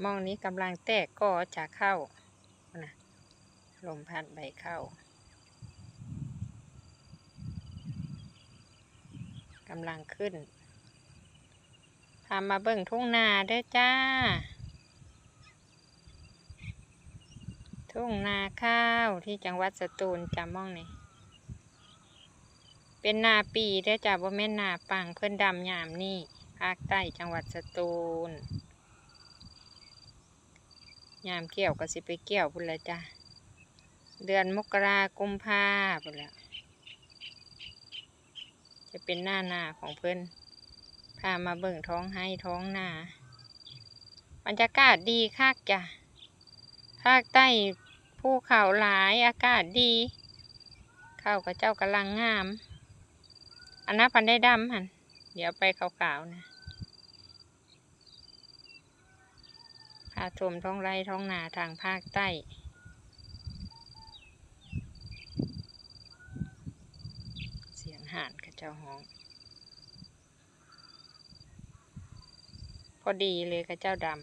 ໝ່ອງນີ້ກຳລັງແຕກກໍຈາເຂົ້າ ພຸ້ນນະ ລົມພັດໃບເຂົ້າ ກຳລັງຂຶ້ນ. ພາມາເບິ່ງທົ່ງນາເດີຈ້າ ທົ່ງນາຂ້າວທີ່ຈັງຫວັດສະຕູນຈ້າ. ໝ່ອງນີ້ເປັນນາປີເດີຈ້າ ບໍ່ແມ່ນນາປັງ. ເພິ່ນດຳຍາມນີ້ ພາກໃຕ້ຈັງຫວັດສະຕູນ. ຍາມກ່ຽວກໍຊິໄປກ່ຽວພຸ້ນແຫຼະຈ້າ ເດືອນມົກກະລາ ກຸມພາພຸ້ນແຫຼະ ຈະເປັນໜ້ານາຂອງເພິ່ນ. ພາມາເບິ່ງທ້ອງໄຮ່ທ້ອງນາ ບັນຍາກາດດີຄັກຈ້າ ພາກໃຕ້ພູເຂົາຫຼາຍ ອາກາດດີ ເຂົ້າຂະເຈົ້າກຳລັງງາມ. ອັນນາພັນໄດ້ດຳຫັ້ນ ດຽວໄປຂາວໆນະ. ພາຊົມທ້ອງໄຮ່ທ້ອງນາທາງພາກໃຕ້ ສຽງຫ່ານຂະເຈົ້າຮ້ອງ ພໍດີເລີຍຂະເຈົ້າດຳ.